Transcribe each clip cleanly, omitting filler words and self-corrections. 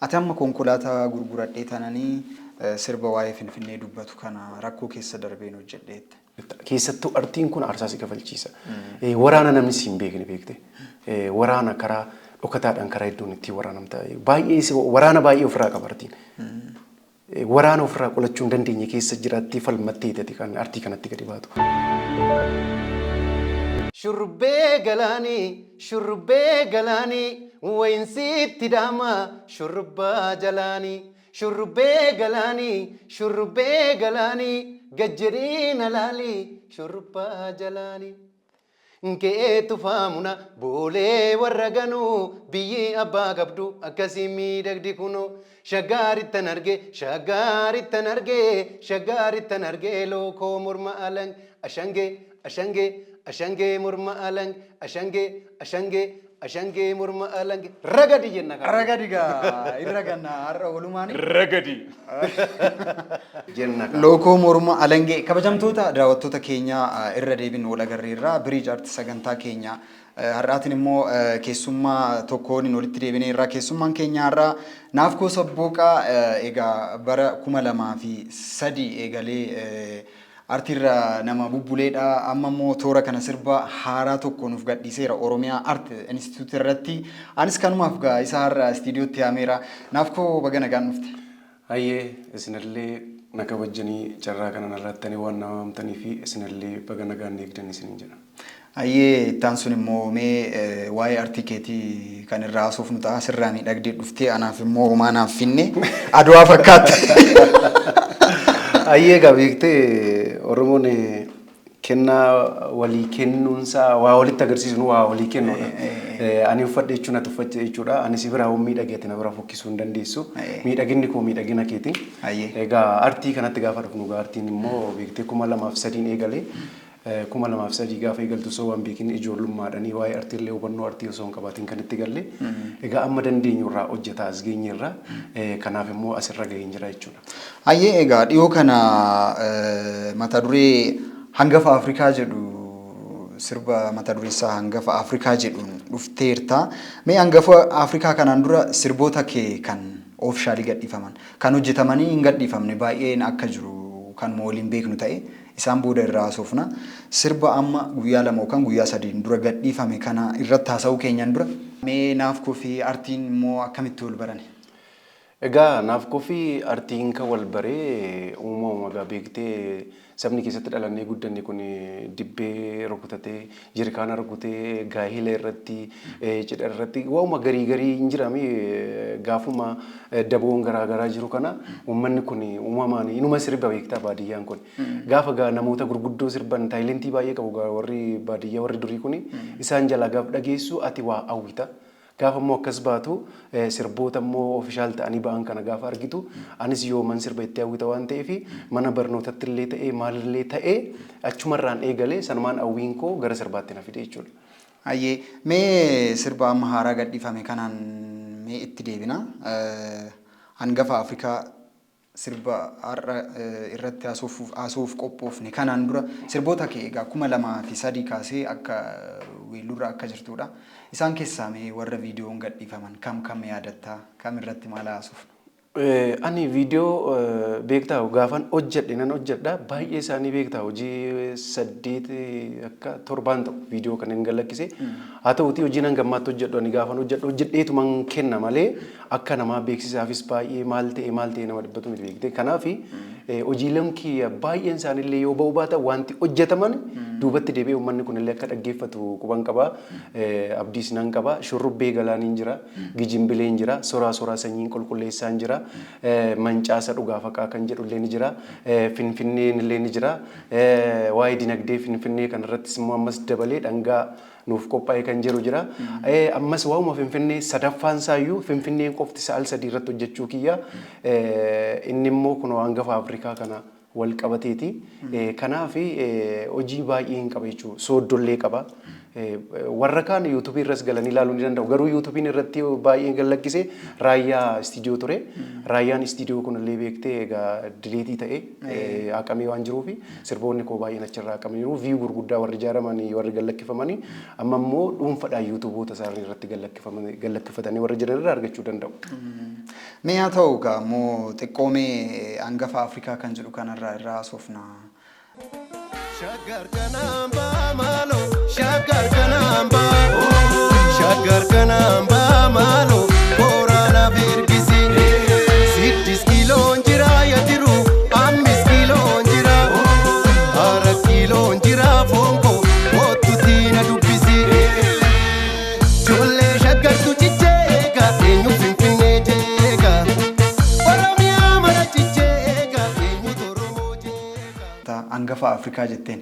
Ati amma konkolaataa gurguradhee tananii sirba waa'ee Finfinnee dubbatu kana rakkoo keessa darbeen hojjedheette. Keessattuu artiin kun aarsaa si kafalchiisa. Waraana namni si hin beekne beekte. Waraana karaa dhokataadhaan karaa hedduun ittiin waraanamta. Baay'ee waraana baay'ee ofirraa qaba artiin. Waraana ofirraa qolachuu hin dandeenye keessa jiraattee falmattee kan artii kanatti gadi baatu. Shurrubbee galaanii, shurrubbee galaanii, wayinsiitti daama shurrubbaa jalaanii. Shurrubbee galaanii, shurrubbee galaanii, gajjedhii na laalii shurrubbaa jalaanii. Keetu faamuna boolee warra ganuu, biyyi abbaa qabdu akkasii miidhagdi kunoo. Shaggarittan arge, shaggarittan arge, shaggarittan arge lookoo morma alang, ashangee, ashangee, ashangee morma alang, ashangee, ashangee, ashangee morma alang. Ragadi jenna kaa. Ragadi gaa, irra ganna har'a walumaan. Ragadi jenna kaa. Lookoo morma alangee. Kabajamtoota daawwattoota keenya, irra deebiin wal agarreerra. Biriij Arti sagantaa keenya har'aatiin immoo keessummaa tokkoon walitti deebinee irraa. Keessummaan keenya har'aa Naafkoo Sabbooqaa. Egaa bara 2003 eegalee artiirra nama bubbuleedha. Amma immoo toora kana sirba haaraa tokko nuuf gadhiiseera Oromiyaa Art Institute irratti. Anis kanumaaf gaa isa har'a istiidiyootti yaameera. Naafkoo, baga nagaan dhufte. Hayyee, isinillee na kabajjanii carraa kana narrattanii waan na waamtanii fi isinillee baga nagaan eegdan isiniin jedha. Hayyee, ittaan sun immoo mee waa'ee artii keetii kan irraa haasofnu ta'a. Sirraa miidhagdee dhuftee, anaaf immoo homaa naaf finne, Adwaa fakkaatte. Hayyee, egaa beektee, Oromoon kennaa walii kennuunsaa waa walitti agarsiisuun waa walii kennuudha. Ani uffadhe jechuun ati uffatte jechuudha. Ani si biraa miidhage, ati na biraa fokkisuu hin dandeessu. Miidhaginni koo miidhagina keeti. Egaa artii kanatti gaafa dhufnu, egaa artiin immoo beektee 2003n eegalee. 2003 gaafa eegaltu osoo waan beekin, ijoollummaadhanii waa'ee artiillee hubannoo artii osoo hin qabaatin kan itti galle. Egaa amma dandeenyu irraa hojjetaa as geenye irraa, kanaaf immoo asirra gaheen jira jechuudha. Hayyee, egaa dhiyoo kana mata duree Hangafa Afrikaa jedhu, sirba mata dureen isaa Hangafa Afrikaa jedhuun dhufteerta. Mee Hangafa Afrikaa kanaan dura sirboota kee kan officially gadhiifaman, kan hojjetamanii hin gadhiifamne baay'een akka jiru kanuma waliin beeknu ta'e, isaan booda irraa haasofna. Sirba amma guyyaa 2 yookaan guyyaa 3n dura gadhiifame kana irratti haasa'uu keenyan dura, mee Naafkoo fi artiin immoo akkamitti wal barane? Egaa Naafkoo fi artiin kan wal baree uumama, egaa beektee, sabni keessatti dhalannee guddanne kun dibbee rukutatee, jirkaana rukutee, gaahila irratti, cidha irratti waanuma garii garii hin jirami. Gaafuma daboon garaa garaa jiru kana uummanni kun uumamaan inuma sirba, beektaa, baadiyyaan kun. Gaafa gaa namoota gurguddoo sirban, talentii baay'ee qabu gaa warri baadiyyaa, warri durii kun, isaan jalaa gaaf dhageessu ati waa hawwita. Gaafa immoo akkas baatu, sirboota immoo official ta'anii ba'an kana gaafa argitu, anis yooman sirba itti hawwita waan ta'eef, mana barnootatti illee ta'ee maalillee ta'ee achumarraan eegalee sanumaan hawwiin koo gara sirbaatti na fide jechuudha. Hayyee, mee sirba amma haaraa gadhiifame kanaan mee itti deebina. Hangafa Afrikaa, sirba har'a irratti haasa'uuf qophoofne kanaan dura sirboota kee egaa 2003 kaasee akka weellurra akka jirtudha. Isaan keessaa mee warra viidiyoon gadhiifaman kam kam yaadattaa? Kam irratti maal haasofnu? Ani viidiyoo, beektaa, gaafan hojjedhe nan hojjedha. Baay'ee isaanii, beektaa, hojii saddeet akka torbaan ta'u viidiyoo kan hin galakkise. Haa ta'utii hojii nan gammaatti hojjedhu, ani gaafan hojjedhu hojjedheetuman kenna malee akka namaa beeksisaafis baay'ee maal ta'e maal ta'e nama dhibbatu miti, beekte. Kanaaf hojiileen kiyya baay'een isaaniillee yoo ba'uu baatan, wanti hojjetaman duubatti deebi'ee uummanni kunillee akka dhaggeeffatu quban qaba. Abdiis nan qaba. Shurrubbee Galaaniin jira. Gijimbileen jira. Soraa Soraa Sanyiin Qulqulleessaan jira. Mancaasa Dhugaa Faqaa kan jedhullee ni jira. Finfinneen illee ni jira. Waa'ee dinagdee Finfinnee kanarrattis immoo ammas dabalee dhangaa nuuf qophaa'e kan jiru jira. Ammas waa'uma Finfinnee sadaffaan isaayyuu Finfinneen qofti sa'al sadii irratti hojjechuu kiyya. Inni immoo kun Hangafa Afrikaa kana wal qabateeti. Kanaaf hojii baay'ee hin qaba jechuudha. Sooddollee qaba. Warra kaan YouTubeii irras galanii ilaaluu ni danda'u. Garuu YouTubeiin irratti baay'ee gallakkise Raayyaa Istiidiyoo ture. Raayyaan Istiidiyoo kunillee, beektee, egaa deleteii ta'ee haqamee waan jiruufi sirboonni koo baay'een achirraa haqamaniiru. View gurguddaa warri ijaaramanii, warri gallakkifamanii, amma immoo dhuunfaadhaan YouTubeoota isaanii irratti gallakkifatanii warri jiran irraa argachuu danda'u. Mee haa ta'u egaa immoo xiqqoomee Hangafa Afrikaa kan jedhu kanarraa irraa haasofna. Shaggar kanaan baa maaloo, shaggar kanaan baa, shaggar kanaan baa maaloo, kooraanaaf ergisi. 6 kiiloon jira yatiru, 5 kiiloon jira, 4 kiiloon jira foonko, kootu tiina dubbisi. Ijoollee shaggartu cicceega, eenyu Finfinnee jeega. Oromiyaa mara cicceega, eenyutu Oromoo jeega. Hangafa Afrikaa jetteen.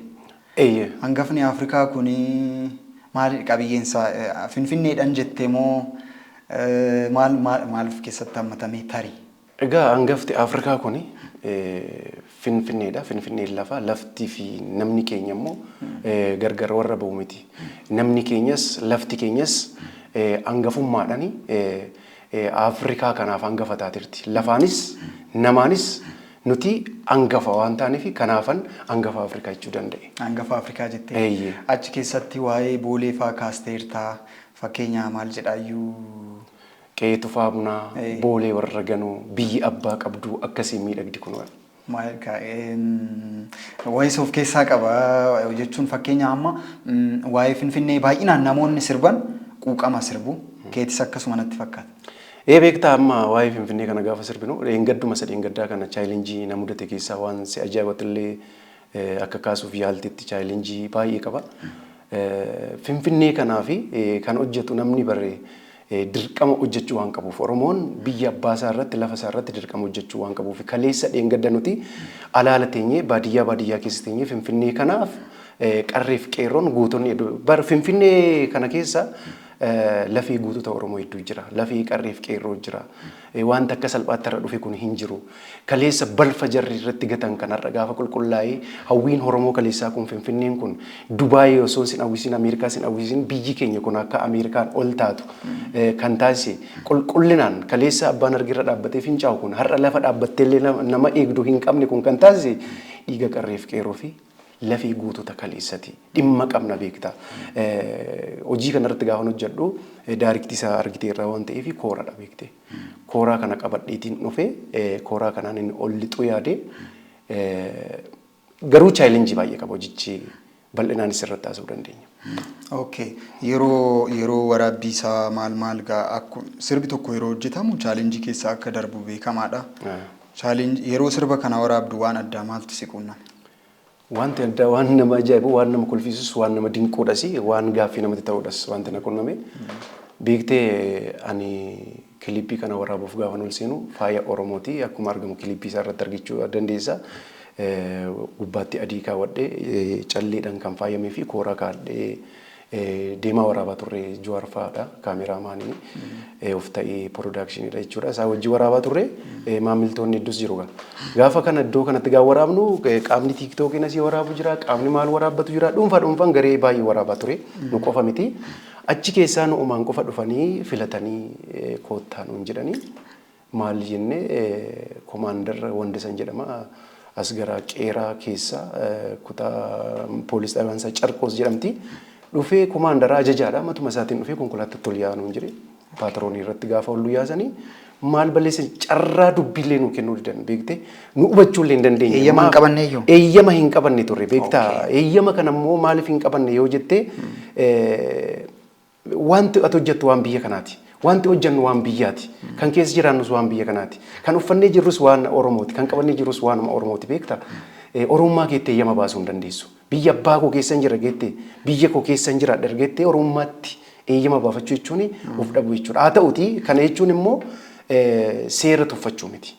Eeyyee. Hangafni Afrikaa kuni maali qabiyyeen isaa? Finfinneedhaan jettee moo maal maal of keessatti hammatamee tarii? Egaa hangafti Afrikaa kuni Finfinneedha. Finfinneen lafa, laftii fi namni keenya immoo gargar warra ba'u miti. Namni keenyas lafti keenyas hangafummaadhaan Afrikaa kanaaf hangafa taateerti. Lafaanis namaanis nuti hangafa waan taaneef kanaafan hangafa Afrikaa jechuu danda'e. Hangafa Afrikaa jettee. Eeyyee. Achi keessatti waa'ee Boolee fa'aa kaasteertaa, fakkeenya maal jedhaayyuu? Qe'ee Tufaa Bunaa, Boolee warra ganuu, biyyi abbaa qabduu akkasii miidhagdi kun. Maal waa'ee of keessaa qaba jechuun, fakkeenya amma waa'ee Finfinnee baay'inaan namoonni sirban quuqama sirbu, keetis akkasuma natti fakkaata. Ee, beektaa, amma waa'ee Finfinnee kana gaafa sirbinu dheengadduma isa dheengaddaa kana challenge na mudate keessaa waan si ajaa'ibatti illee akka kaasuuf yaaltetti challenge baay'ee qaba. Finfinnee kanaa fi kan hojjetu namni barree dirqama hojjechuu waan qabuuf, Oromoon biyya abbaa isaa irratti, lafa isaa irratti dirqama hojjechuu waan qabuuf, kaleessa dheengadda nuti alaala teenyee, baadiyyaa baadiyyaa keessa teenyee, Finfinnee kanaaf qarreef qeerroon guutonni bar Finfinnee kana keessa lafee guutota Oromoo hedduu jira. Lafee qarreef qeerroo jira. Wanta akka salphaatti irra dhufe kun hin jiru. Kaleessa balfa jarri irratti gatan kanarra gaafa qulqullaa'ee, hawwiin Oromoo kaleessaa kun, Finfinneen kun Dubaayii osoo sin hawwisiin, Ameerikaa sin hawwisiin, biyyi keenya kun akka Ameerikaan ol taatu kan taasise qulqullinaan kaleessa abbaan argirra dhaabbatee fincaa'u kun har'a lafa dhaabbattee illee nama eegdu hin qabne kun kan taasise dhiiga qarreef qeerroo fi lafee guutota kaleessati. Dhimma qabna, beekta. Hojii kanarratti gaafa hojjedhu direct isaa argiteerra waan ta'eef kooraadha, beekte. Kooraa kana qabadheetiin dhufe, kooraa kanaan inni ol lixuu yaade, garuu challenge baay'ee qaba hojichi, bal'inaanis irratti haasa'uu dandeenya. Okay. Yeroo waraabbii isaa maal maal gaa, akkuma sirbi tokko yeroo hojjetamu challenge keessa akka darbu beekamaadha. Challenge yeroo sirba kana waraabdu waan addaa maaltu si quunname? Wanti addaa, waan nama ajaa'ibu, waan nama kolfisiisus, waan nama dinquudhas, waan gaaffii namatti ta'uudhas wanti na qunname. Beektee, ani kilippii kana waraabuuf gaafa ol seenu faaya Oromooti, akkuma argamu kilippii isaa irratti argachuu dandeessa. Gubbaatti adii kaawwadhee, calleedhaan kan faayamee fi kooraa kaa'adhee deemaa waraabaa turre. Jawaar fa'aadha kaameraamaanii, of ta'ee productioniidha jechuudha. Isaa wajjin waraabaa turre, maamiltoonni hedduus jiru. Gaafa kana iddoo kanatti gaafa waraabnu qaamni TikTokiin asii waraabu jira, qaamni maal waraabbatu jira, dhuunfaa dhuunfaan garee baay'ee waraabaa ture, nu qofa miti. Achi keessaa nu uumaan qofa dhufanii filatanii koottaa nuun jedhanii, maal jennee, commander Wandasan jedhama. As gara Qeeraa keessa kutaa poolis xaabiyaan isaa Carqoos jedhamti. Dhufee komaandaraa ajajaadha. Matuma isaatiin dhufee konkolaataatti ol yaa'aa nuun jedhe. Paatroonii irratti gaafa ol yaasanii maal balleessan, carraa dubbiillee nuu kennuu didan, beekte, nu hubachuullee hin dandeenye. Eeyyama hin qabanne iyyuu? Eeyyama hin qabanne turre, beektaa. Eeyyama kana immoo maaliif hin qabanne yoo jette, wanti ati hojjettu waan biyya kanaati. Wanti hojjennu waan biyyaati. Kan keessa jiraannus waan biyya kanaati. Kan uffannee jirrus waan Oromooti. Kan qabannee jirrus waanuma Oromooti, beektaa. Oromummaa keetti eeyyama baasuu hin dandeessu. Biyya abbaa koo keessa hin jira geette, biyya koo keessa hin jiraadha ergeette, Oromummaatti eeyyama baafachuu jechuun of dhabuu jechuudha. Haa ta'uti, kana jechuun immoo seera tuffachuu miti.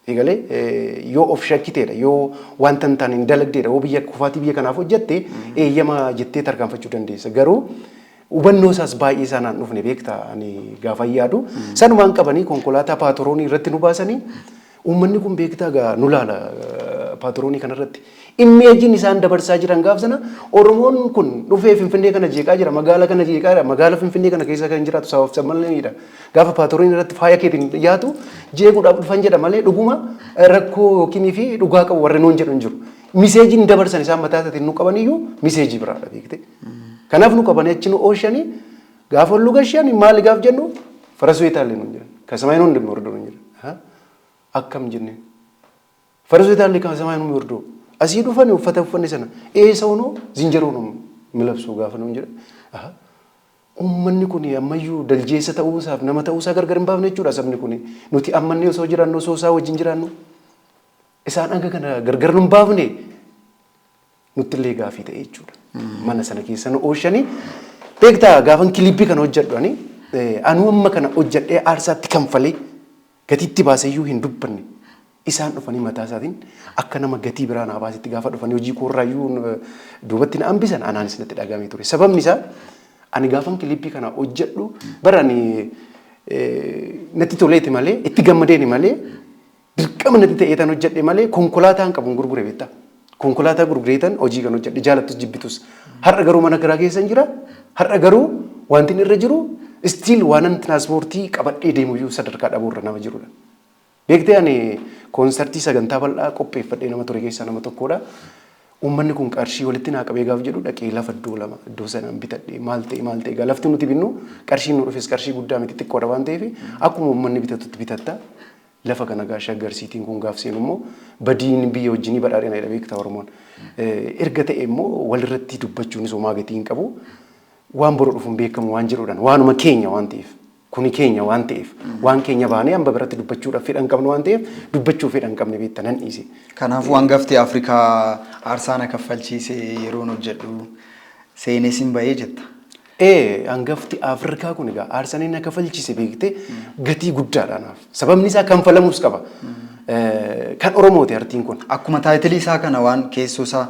Egalee yoo of shakkiteedha, yoo wanta hin taane hin dalagdeedha, yoo biyya kufaatii biyya kanaaf hojjette eeyyama jettee tarkaanfachuu dandeessa. Garuu hubannoo isaas baay'ee isaa naan dhufne, beektaa, ani gaafa yaadu sanumaan qabanii konkolaataa paatoroonii irratti nu baasanii, uummanni kun, beektaa, gaa nu laala paatoroonii kanarratti. Imageiin isaan dabarsaa jiran gaaf sana Oromoon kun dhufee Finfinnee kana jeeqaa jira, magaala kana jeeqaa jira, magaala Finfinnee kana keessa kan jiraatu sabaaf sablammiidha. Gaafa paatoroonii irratti faaya keetiin dhiyaatu jeequudhaaf dhufan jedha malee dhuguma rakkoo yookiin fi dhugaa qabu warri nuun jedhu hin jiru. Messageiin dabarsan isaan mataa isaatiin nu qaban iyyuu message biraadha, beekte. Kanaaf nu qabanii achi nu oolchanii, gaafa ol nu gashan maali gaaf jennu, farasuu itaallee nuun jedhan. ከሰማይ ነው እንደሚወርደው ነው jedhe. Akkam jenneen. ፈረሱ የታለ? ከሰማይ ነው የሚወርደው። Asii dhufani uffata uffanne sana eessa ነው ዝንጀሮ ነው የሚለብሰው gaafa ነው jedhe. Uummanni kun ammayyuu daljeessa ta'uusaaf nama ta'uusaa gargar hin baafne jechuudha sabni kun. Nuti ammanne osoo jiraannu, osoo isaa wajjin jiraannu, isaan hanga kana gargar nu hin baafne nutti illee gaafii ta'e jechuudha. Mana sana keessa nu oolchanii, beektaa, gaafan kilippii kana hojjedhu ani anuu amma kana hojjedhee aarsaatti kanfalee gatiitti baaseyyuu hin dubbanne. Isaan dhufanii mataa isaatiin akka nama gatii biraa naa baasetti gaafa dhufanii hojii koorraayyuu duubatti na hambisan, anaanis natti dhagahame ture. Sababni isaa ani gaafan kilippii kana hojjedhu bara ani natti toleeti malee, itti gammadeeni malee, dirqama natti ta'ee tan hojjedhe malee, konkolaataan qabuun gurgure, beektaa. Konkolaataa gurgureetan hojii kan hojjedhe, jaalattus jibbitus. Har'a garuu mana kiraa keessa hin jira. Har'a garuu wanti inni irra jiru still waanan tiraanspoortii qabadhee deemuyyuu sadarkaa dhabuurra nama jirudha. Beektee, ani koonsartii sagantaa bal'aa qopheeffadhee nama ture keessaa nama tokkodha. Uummanni kun qarshii walitti naa qabee gaaf jedhu, dhaqee lafa iddoo lama iddoo sanaan bitadhee, maal ta'e maal ta'e, egaa lafti nuti binnu qarshiin nu dhufes qarshii guddaa miti, xiqqoodha waan ta'eef akkuma uummanni bitatutti bitatta. Lafa kana gaa Shaggar Cityn kun gaaf seenu immoo badiin biyya wajjinii badhaadhina jedha, beektaa, Oromoon. Erga ta'e immoo walirratti dubbachuunis homaa gatii hin qabu. Waan boru dhufuun beekamu waan jedhuudhaan, waanuma keenya waan ta'eef, kuni keenya waan ta'eef, waan keenya baanee hamba biratti dubbachuudhaaf fedhan qabnu waan ta'eef, dubbachuu fedhan qabne, beektaa, nan dhiise. Kanaafuu hangafti Afrikaa aarsaa na kaffalchiise yeroon hojjedhu seenee sin bahee jetta. Ee, hangafti Afrikaa kun egaa aarsaan inni na kaffalchiise, beektee, gatii guddaadha naaf. Sababni isaa kanfalamuus qaba. Kan Oromooti artiin kun. Akkuma title isaa kana waan keessoo isaa,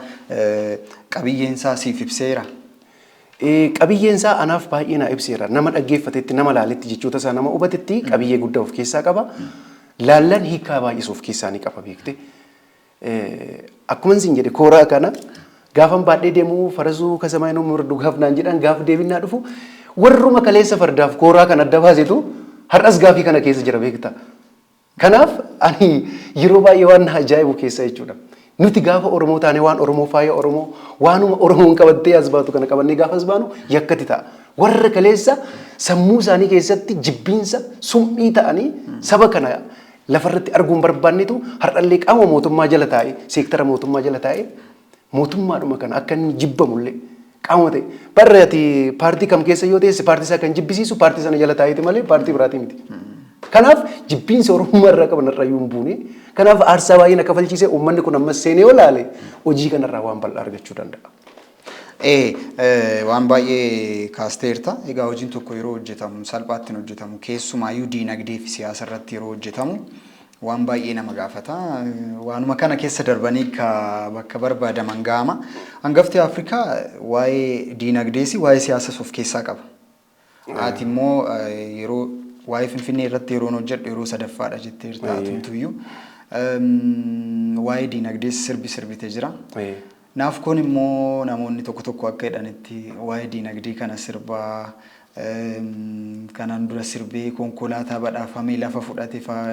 qabiyyeen isaa siif ibseera. Qabiyyeen isaa anaaf baay'ee na ibseera. Nama dhaggeeffatetti, nama laaletti, jechoota isaa nama hubatetti qabiyyee guddaa of keessaa qaba. Laallan hiikaa baay'ees of keessaa ni qaba, beekte. Akkuma isin jedhe, kooraa kana gaafan baadhee deemu, farasuu ከሰማይ ነው የሚወርዱ gaaf naan jedhan, gaaf deebinnaa dhufu, warruma kaleessa fardaaf kooraa kan adda baasetu har'as gaafii kana keessa jira, beekta. Kanaaf ani yeroo baay'ee waan na ajaa'ibu keessa jechuudha. Nuti gaafa Oromoo taane, waan Oromoo, faaya Oromoo, waanuma Oromoon qabattee as baatu kana qabannee gaafa as baanu yakkati ta'a. Warra kaleessa sammuu isaanii keessatti jibbiinsa summii ta'anii saba kana lafarratti arguun barbaannetu har'allee qaama mootummaa jala taa'ee, seektara mootummaa jala taa'ee, mootummaadhuma kana akka inni jibbamullee qaama ta'e. Barra ati paartii kam keessa yoo teesse, paartii isaa kan jibbisiisu paartii sana jala taa'eeti malee paartii biraatii miti. Kanaaf jibbiinsa Oromummaa irraa qaban irraa hin buune. Kanaaf aarsaa baay'ee na kafalchiise. Uummanni kun ammas seenee yoo laale hojii kanarraa waan bal'aa argachuu danda'a. Ee, waan baay'ee kaasteerta. Egaa hojiin tokko yeroo hojjetamu salphaatti hin hojjetamu. Keessumaayyuu diinagdee fi siyaasa irratti yeroo hojjetamu waan baay'ee nama gaafata. Waanuma kana keessa darbanii ka bakka barbaadaman ga'ama. Hangafti Afrikaa waa'ee diinagdees waa'ee siyaasas of keessaa qaba. Ati immoo yeroo waa'ee Finfinnee irratti yeroon hojjedhu yeroo sadaffaadha jetteerta atumtuyyuu. Waa'ee diinagdees sirbi sirbite jira. Naaf kun immoo namoonni tokko tokko akka jedhanitti waa'ee diinagdee kana sirbaa kanaan dura sirbee konkolaataa badhaafamee lafa fudhate faa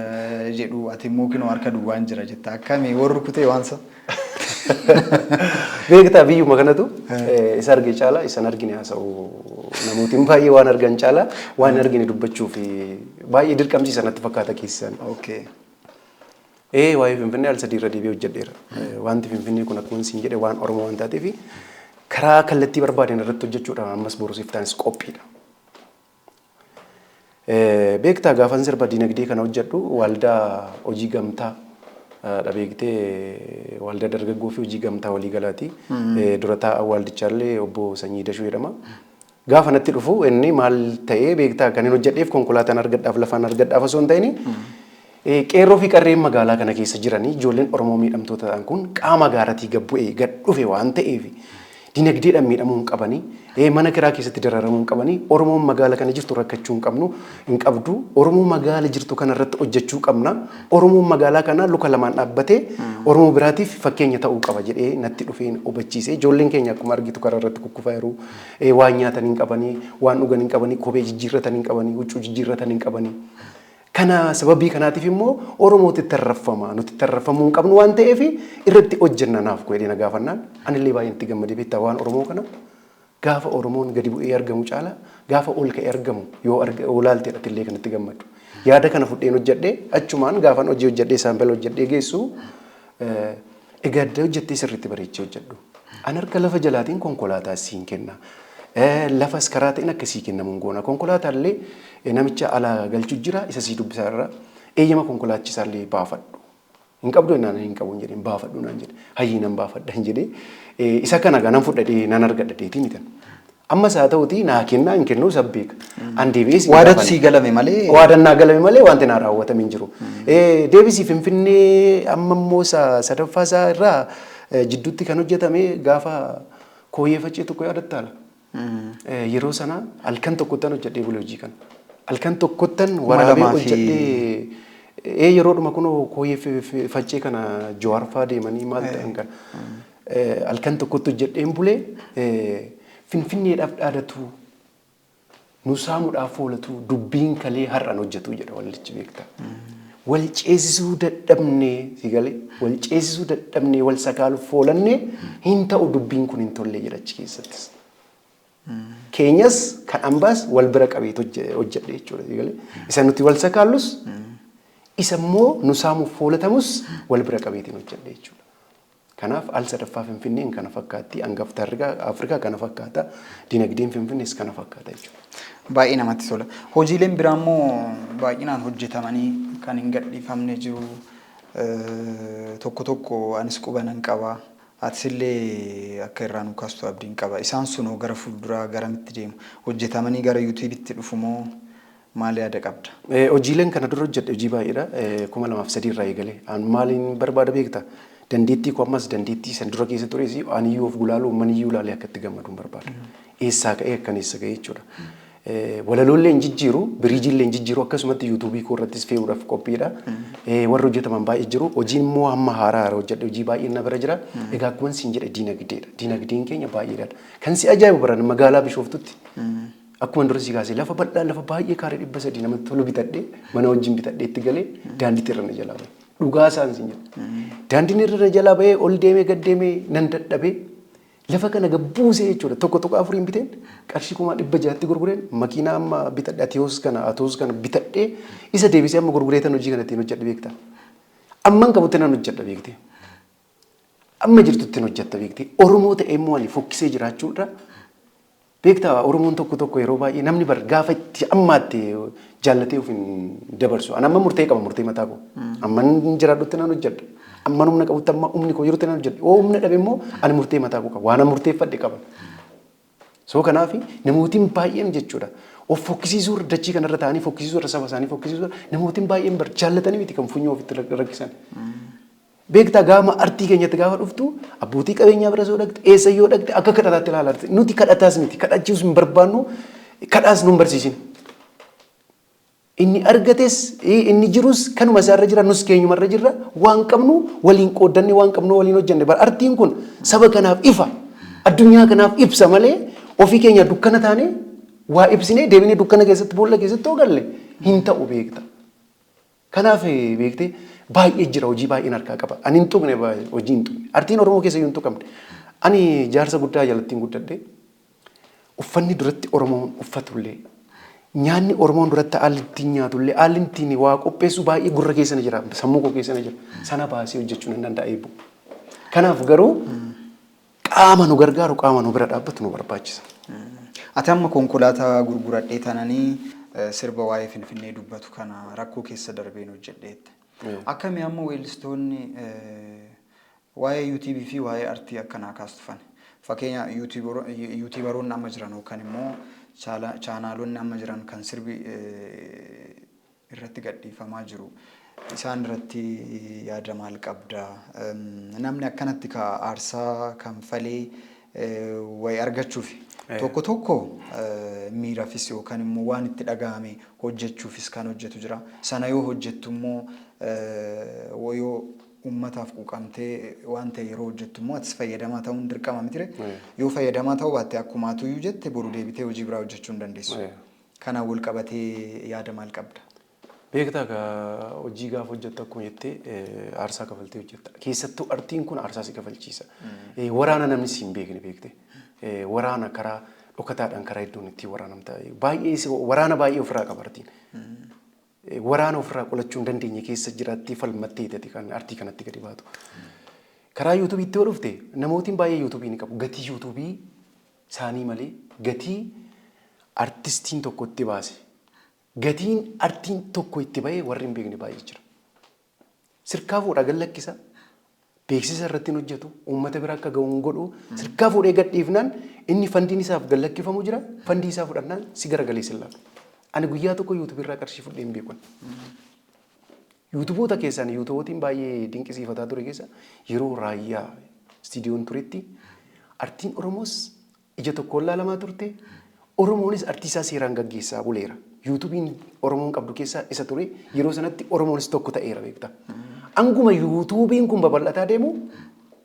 jedhu, ati immoo kinoo harka duwwaan jira jetta. Akkami warri kutee waansa? Beektaa, biyyuma kanatu isa arge caala isan argine haasa'u, namootiin baay'ee waan argan caala waan hin argine dubbachuu fi baay'ee dirqamsiisa natti fakkaata keessan. Ee, waa'ee Finfinnee al sadii irra deebi'ee hojjedheera. Wanti Finfinnee kun akkuma isin jedhe waan Oromoo waan taateef karaa kallattii barbaadeen irratti hojjechuudhaan ammas borusiif taanis qophiidha. Beektaa, gaafan sirba dinagdee kana hojjedhu waldaa hojii gamtaa dha, beektee, waldaa dargaggoo fi hojii gamtaa waliigalaati. Dura taa'aa waldichaallee obbo Sanyii Dashuu jedhama. Gaafa natti dhufu inni maal ta'ee, beektaa, kan hin hojjedheef konkolaataan argadhaaf, lafaan argadhaaf osoo hin ta'in, qeerroo fi qarreen magaalaa kana keessa jiranii, ijoolleen Oromoo miidhamtoota ta'an kun qaama gaaratii gad bu'ee gad dhufe waan ta'eef dinagdeedhaan miidhamuu hin qabanii, mana kiraa keessatti dararamuu hin qabanii, Oromoon magaala kana jirtu rakkachuu hin qabnu hin qabdu, Oromoo magaala jirtu kana irratti hojjechuu qabna, Oromoon magaalaa kana luka lamaan dhaabbatee Oromoo biraatiif fakkeenya ta'uu qaba jedhee natti dhufeen hubachiise. Ijoolleen keenya akkuma argitu karaa irratti kukkufaa jiru, waan nyaatan hin qabanii, waan dhugan hin qabanii, kophee jijjiirratan hin qabanii, huccuu jijjiirratan hin qabanii. Kana sababii kanaatiif immoo Oromootti tarraffama. Nuti tarraffamuu hin qabnu waan ta'eef irratti hojjenna naaf godhee na gaafannaan anillee baay'ee itti gammadee, beektaa, waan Oromoo kana gaafa Oromoon gadi bu'ee argamu caala gaafa ol ka'ee argamu yoo olaalteedha illee kan itti gammadu. Yaada kana fudheen hojjedhee, achumaan gaafan hojii hojjedhee sample hojjedhee geessu, egaa adda hojjettee sirriitti bareechee hojjedhu. An harka lafa jalaatiin konkolaataa siin kenna. Lafas karaa ta'in akkasii kennamuun goona. Konkolaataa illee namicha alaa galchu jira, isa sii dubbisaa irra eeyyama konkolaachisaa illee baafadhu. Hin qabdu jennaan, hin qabu hin jedheen, baafadhu naan jedhe. Hayyii, nan baafadha hin jedhee, isa kana nan fudhadhee nan argadha deetii mitan. Ammas haa ta'utii naa kennaa hin kennuu isa beeka. An deebi'ee si Waadatu sii galame malee. Waadaan naa galame malee wanti naa raawwatame hin jiru. Deebisii Finfinnee amma immoo sadaffaa isaa irraa jidduutti kan hojjetame gaafa kooyyee faccee tokko yaadattaala. Yeroo sana halkan tokkottan hojjedhee bule hojii kana. Halkan tokkottan waraabee hojjedhee, yeroodhuma kunoo kooyyee faccee kana Jawaar fa'aa deemanii maal ta'an kana. Halkan tokkotti hojjedheen bulee, Finfinneedhaaf dhaadatu, nu saamuudhaaf oolatu, dubbiin kalee har'an hojjetu jedha wallichi, beektaa. Wal ceesisuu dadhabnee, si galee, wal ceesisuu dadhabnee, wal sakaaluuf oolannee, hin ta'u dubbiin kun hin tolle jedha achi keessattis. Keenyas kan ambaas wal bira qabeet hojjedhe jechuudha, si galee. Isa nuti wal sakaallus, isa immoo nu saamuuf oolatamus wal bira qabeetiin hojjedhe jechuudha. Kanaaf al sadaffaa Finfinneen kana fakkaatti, hangafta Afrikaa kana fakkaata, dinagdeen Finfinnees kana fakkaata jechuudha. Baay'ee namatti tola. Hojiileen biraa immoo baay'inaan hojjetamanii kan hin gadhiifamne jiru. Tokko tokko anis quba nan qaba. Atis illee akka irraa nu kaastu abdiin qaba. Isaan sunoo gara fuulduraa garamitti deemu? Hojjetamanii gara YouTubeitti dhufu moo maal yaada qabda? Hojiileen kana dura hojjedhe hojii baay'eedha. 2003 irraa eegalee. An maaliin barbaada beektaa? Dandeettii koo ammas, dandeettii san dura keessa tures, aniyyuu of gulaaluu, uummanniyyuu ilaalee akka itti gammaduun barbaada. Eessaa ka'ee akkan eessa ga'ee jechuudha. Walaloollee hin jijjiiru, bridgeiillee hin jijjiiru, akkasumatti YouTubeii koo irrattis fe'uudhaaf qophiidha. Warri hojjetaman baay'ee jiru. Hojiin immoo hamma haaraa haaraa hojjedhe hojii baay'een na bira jira. Egaa akkuma siin jedhe diinagdeedha. Diinagdeen keenya baay'eedha. Kan si ajaa'ibu baran magaalaa Bishooftutti akkuma dura si kaasee lafa bal'aa, lafa baay'ee kaaree 300 namatti tolu bitadhee, mana wajjin bitadhee itti galee, daandiitti irra na jalaa bahe. Dhugaa isaan siin jedha. Daandiin irra na jalaa bahee, ol deemee gad deemee nan dadhabee, lafa kana gabbuusee jechuudha. 1.4n biteen qarshii 600,000tti gurgureen, makiinaa amma bitadhe Atiyoos kana bitadhee, isa deebisee amma gurgureetan hojii kana ittiin hojjedhe, beektaa. Amman qabutti nan hojjedha, beektee. Amma jirtutti hojjetta, beektee. Oromoo ta'ee immoo ani fokkisee jiraachuudha. Beektaa, Oromoon tokko tokko yeroo baay'ee namni bar gaafa itti ammaatti jaallatee of hin dabarsu. Ani amma murtee qaba, murtee mataa koo. Amma jiraadhutti nan hojjedha. Amma humna qabutti, amma humni koo jirutti nan hojjedha. Yoo humna dhabe immoo ani murtee mataa koo qaba. Waan an murteeffadhe qaba. So kanaaf namootiin baay'een jechuudha. Of fokkisiisuu irra, dachii kanarra taa'anii fokkisiisuu irra, saba isaanii fokkisiisuu irra, namootiin baay'een bar jaallatanii miti kan funyoo ofitti rakkisan. Beektaa, gaama artii keenyatti gaafa dhuftu, abbootii qabeenyaa bira soo dhaqxe, eessa yoo dhaqxe, akka kadhataatti ilaalaa. Nuti kadhataas miti, kadhachius hin barbaannu, kadhaas nu hin barsiisin. Inni argates inni jirus kanuma isaarra jira, nus keenyumarra jirra, waan qabnu waliin qooddanne, waan qabnu waliin hojjenne. Bara artiin kun saba kanaaf ifa, addunyaa kanaaf ibsa malee, ofii keenya dukkana taane waa ibsinee deebinee dukkana keessatti, boolla keessatti hoo galle hin ta'u, beekta. Kanaaf beektee, baay'ee jira, hojii baay'een harkaa qaba. Ani hin tuqne, hojii hin tuqne. Artiin Oromoo keessa iyyuu hin tuqamne. Ani jaarsa guddaa jalattiin guddadhe. Uffanni duratti Oromoon uffatullee, nyaanni Oromoon duratti haalli ittiin nyaatullee, haalli ittiin waa qopheessu baay'ee gurra keessa na jira, sammuu koo keessa na jira. Sana baasee hojjechuu nan danda'a eebbu. Kanaaf garuu qaama nu gargaaru, qaama nu bira dhaabbatu nu barbaachisa. Ati amma konkolaataa gurguradhee tananii sirba waa'ee Finfinnee dubbatu kana rakkoo keessa darbeen hojjedheette. Akkami amma weellistoonni waa'ee YouTubeii fi waa'ee artii akkanaa kaastufan? Fakkeenya YouTuberoonni amma jiran yookaan immoo channelonni amma jiran kan sirbi irratti gadhiifamaa jiru. Isaan irratti yaada maal qabda? Namni akkanatti ka aarsaa kanfalee wayi argachuuf tokko tokko miiraafis yookaan immoo waan itti dhagahame hojjechuufis kan hojjetu jira. Sana yoo hojjettu immoo, yoo uummataaf quuqamtee waan ta'e yeroo hojjettu immoo, atis fayyadamaa ta'uun dirqama mitire. Yoo fayyadamaa ta'uu baatte, akkuma atuyyuu jette, boru deebitee hojii biraa hojjechuu hin dandeessu. Kanaan wal qabatee yaada maal qabda? Beektaa, hojii gaafa hojjettu, akkuma jettee, aarsaa kafaltee hojjetta. Keessattuu artiin kun aarsaa si kafalchiisa. Waraana namni si hin beekne, beekte. Waraana karaa dhokataadhaan karaa iddoon ittiin waraanamta. Baay'ee waraana baay'ee ofirraa qaba artiin. Waraana ofirraa qolachuu hin dandeenye keessa jiraattee falmattee ati kan artii kanatti gadi baatu. Karaa yuutuubiitti yoo dhufte, namootiin baay'ee yuutuubii ni qabu. Gatii yuutuubii isaanii malee gatii artistiin tokko itti baase, gatiin artiin tokko itti bahee warri hin beekne baay'ee jira. Sirkaa fuudha gad lakkisa. Beeksisa irratti hin hojjetu. Uummata bira akka gahu hin godhu. Sirkaa fuudhee gad dhiifnaan inni fandiin isaaf gad lakkifamu jira. Fandii isaa fudhannaan si garagalee sin laalu. Ani guyyaa tokko yuutuubii irraa qarshii fudhee hin beeku. Yuutuboota keessaan yuutubootiin baay'ee dinqisiifataa ture keessa, yeroo Raayyaa istiidiyoon turetti artiin Oromoos ija tokkoon laalamaa turte. Oromoonis artii isaa seeraan gaggeessaa buleera. Yuutuubiin Oromoon qabdu keessaa isa ture. Yeroo sanatti Oromoonis tokko ta'eera, beektaa. Anguma yuutuubiin kun babal'ataa deemu,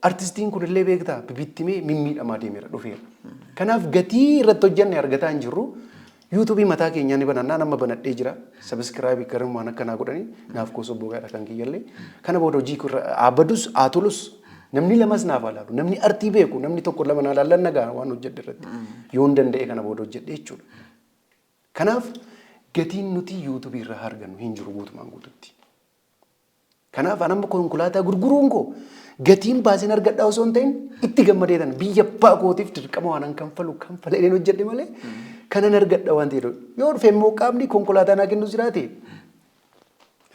artistiin kun illee, beektaa, bibittimee mimmiidhamaa deemeera, dhufeera. Kanaaf gatii irratti hojjenne argataa hin jirru. Yuutuubii mataa keenyaa ni banannaa, nama banadhee jira. Subscribe garumaan akkanaa godhanii naaf koo sobbogaadha kan kiyyallee. Kana booda hojii haa badus haa tolus, namni lamas naaf haa laalu. Namni artii beeku namni tokko lama naa laallan nagaa waan hojjedhe irratti. Yoon danda'e kana booda hojjedhe jechuudha. Kanaaf gatiin nuti yuutuubii irraa argannu hin jiru guutumaan guututti. Kanaaf an amma konkolaataa gurguruun koo gatiin baaseen argadhaa osoo hin ta'in, itti gammadeetan biyya abbaa kootiif dirqama waan an kanfalu kanfalee hojjedhe malee kanan argadha waan ta'eef, yoo dhufe immoo qaamni konkolaataa naa kennu jiraate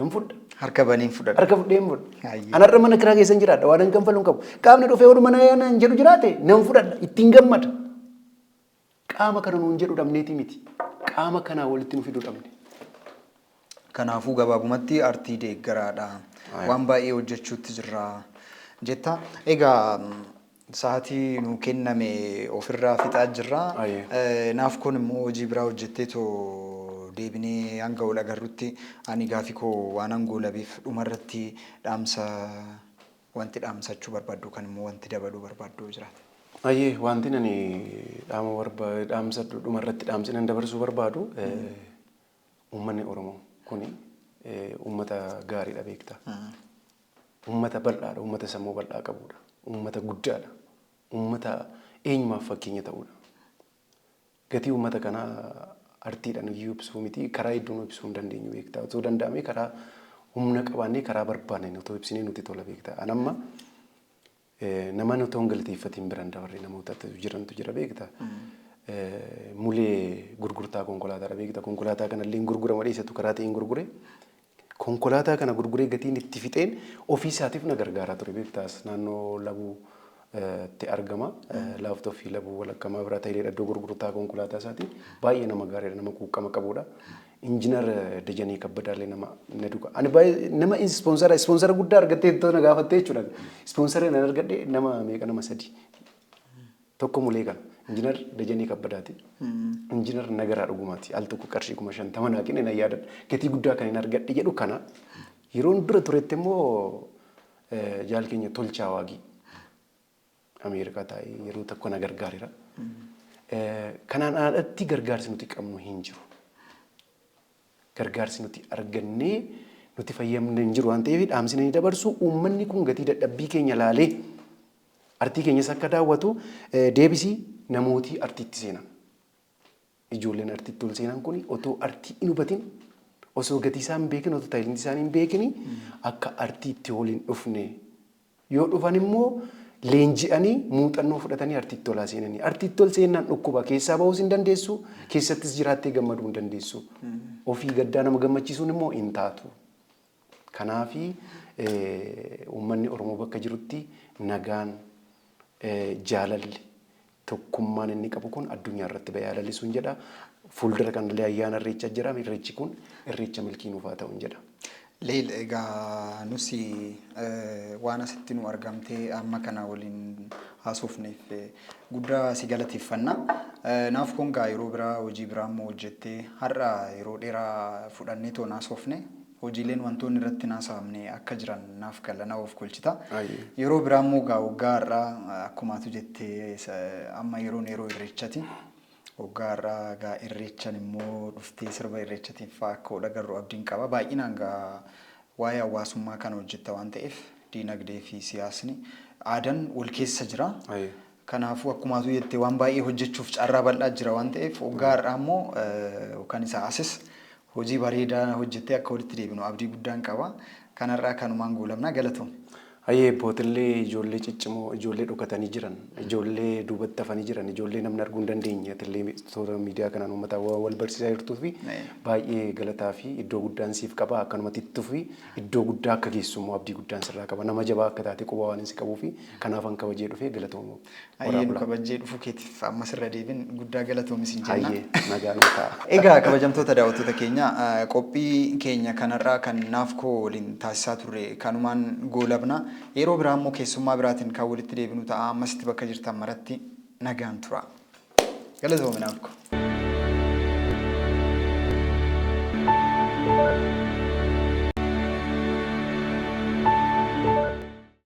hin fudha. Harka baniin fudhadha. Harka fudhee hin fudha. An har'a mana kiraa keessa hin jiraadha, waan an kanfalu hin qabu. Qaamni dhufee oduu mana naan jedhu jiraate nan fudhadha, ittiin gammada. Qaama kana nuun jedhu dhabneeti miti. Qaama kanaa walitti nu fiduu dhabne. Kanaafuu gabaabumatti artii deeggaraadha. Waan baay'ee hojjechuutti jirra jetta. Egaa sa'aatii nu kenname ofirraa fixaa jirra. Naaf kun immoo hojii biraa hojjettee too deebinee hanga ol agarrutti, ani gaafii koo waan hangoo labeef, dhumarratti dhaamsa wanti dhaamsachuu barbaaddu kan immoo wanti dabaluu barbaaddu jiraate. Ayyee, wanti ani dhaama dhaamsa dhumarratti dhaamsi nan dabarsuu barbaadu, uummanni Oromoo kuni uummata gaariidha, beektaa. Uummata bal'aadha, uummata sammuu bal'aa qabudha, uummata guddaadha, uummata eenyumaaf fakkeenya ta'udha. Gatii uummata kanaa artiidhaan iyyuu ibsuu miti, karaa hedduun ibsuu hin dandeenyu, beektaa. Otoo danda'amee karaa humna qabaannee karaa barbaanneen otoo ibsinee nuti tola, beektaa. An amma nama otoo hin galateeffatiin biraan dabarree namoota jirantu jira, beektaa. Mulee gurgurtaa konkolaataadha, beektaa. Konkolaataa kanallee hin gurgurama dhiisatu karaa ta'een gurgure. Konkolaataa kana gurguree gatiin itti fixeen ofii isaatiif na gargaaraa ture, beektaas, naannoo Labuu tti argama. Laaftoo fi Labuu walakkaa biraa ta'ee iddoo gurgurtaa konkolaataa isaati. Baay'ee nama gaariidha, nama quuqqama qabudha. Injiinar Dajanee Kabbadaallee nama na duuka. Ani baay'ee nama ispoonsara guddaa argattee ittoo na gaafattee jechuudha. Ispoonsara nan argadhe nama meeqa, nama sadi. Tokko mulee kana. Injiinar Dajanee Kabbadaati. Injiinar Nagaraa Dhugumaati. Al tokko qarshii 50,000 naa kenne nan yaadadha. Gatii guddaa kan hin argadhe jedhu kana. Yeroon dura turetti immoo jaal keenya Tolchaa Waagii Ameerikaa taa'ee yeroo tokko na gargaareera. Kanaan alatti gargaarsi nuti qabnu hin jiru. Gargaarsi nuti argannee nuti fayyadamne hin jiru waan ta'eef, dhaamsi ni dabarsu, uummanni kun gatii dadhabbii keenya laalee artii keenyas akka daawwatu deebisii namootii artiitti seenan. Ijoolleen artiitti ol seenan kun otoo artii hin hubatin, osoo gatii isaa hin beekin, otoo taayilintii isaanii hin beekin akka artiitti ol hin dhufne. Yoo dhufan immoo leenji'anii muuxannoo fudhatanii artiitti olaa seenanii. Artiitti ol seennaan dhukkuba keessaa bahuus hin dandeessu, keessattis jiraattee gammaduu hin dandeessu. Ofii gaddaa nama gammachiisuun immoo hin taatu. Kanaafi uummanni Oromoo bakka jirutti nagaan, jaalalli, tokkummaan inni qabu kun addunyaa irratti bahee lalisuun jedha. Fuuldura kanallee ayyaana Irreechaa jira. Irreechi kun irreecha milkii nuuf haa ta'uun jedha. Leel, egaa nusi waan asitti nu argamtee amma kana waliin haasofneef guddaa si galateeffanna. Naaf kun gaa yeroo biraa hojii biraa immoo hojjettee, har'a yeroo dheeraa fudhannee toon haasofne, hojiileen wantoonni irratti haasa'amne akka jiran naaf gala, na of kolchita. Yeroo biraa immoo gaa waggaa har'aa akkumaatu jettee amma yeroon yeroo Irreechati. Waggaa har'aa gaa Irreechan immoo dhuftee sirba Irreechatiin fa'aa akka wal agarru abdiin qaba. Baay'inaan gaa waa'ee hawaasummaa kana hojjetta waan ta'eef, diinagdee fi siyaasni aadaan wal keessa jira. Kanaafuu akkumaatu jettee waan baay'ee hojjechuuf carraa bal'aa jira waan ta'eef, waggaa har'aa immoo yookaan isaa asis Hojii bareedaa hojjettee akka walitti deebinu abdii guddaan qaba. Kanarraa kanumaan goolabna, galatoom. Hayyee, bootillee ijoollee ciccimoo, ijoollee dhokatanii jiran, ijoollee duubatti hafanii jiran, ijoollee namni arguu hin dandeenye, atillee toora miidiyaa kanaan uummata wal barsiisaa jirtuu fi baay'ee galataa fi iddoo guddaan siif qaba. Akkanumatti itti fi iddoo guddaa akka geessu immoo abdii guddaan sirraa qaba. Nama jabaa akka taate quba waan si qabuu fi kanaaf an kabajee dhufee, galatoomuu. Hayyee, nu kabajjee dhufuu keetiif ammas irra deebin guddaa galatoomi sin jenna. Hayyee, nagaa nu ta'a. Egaa kabajamtoota daawwattoota keenya, qophii keenya kanarraa kan Naafkoo waliin taasisaa turre kanumaan goolabna. Yeroo biraa immoo keessummaa biraatiin kan walitti deebinu ta'a. Ammasitti bakka jirtan maratti nagaan tura. Galatoomi, Naafkoo.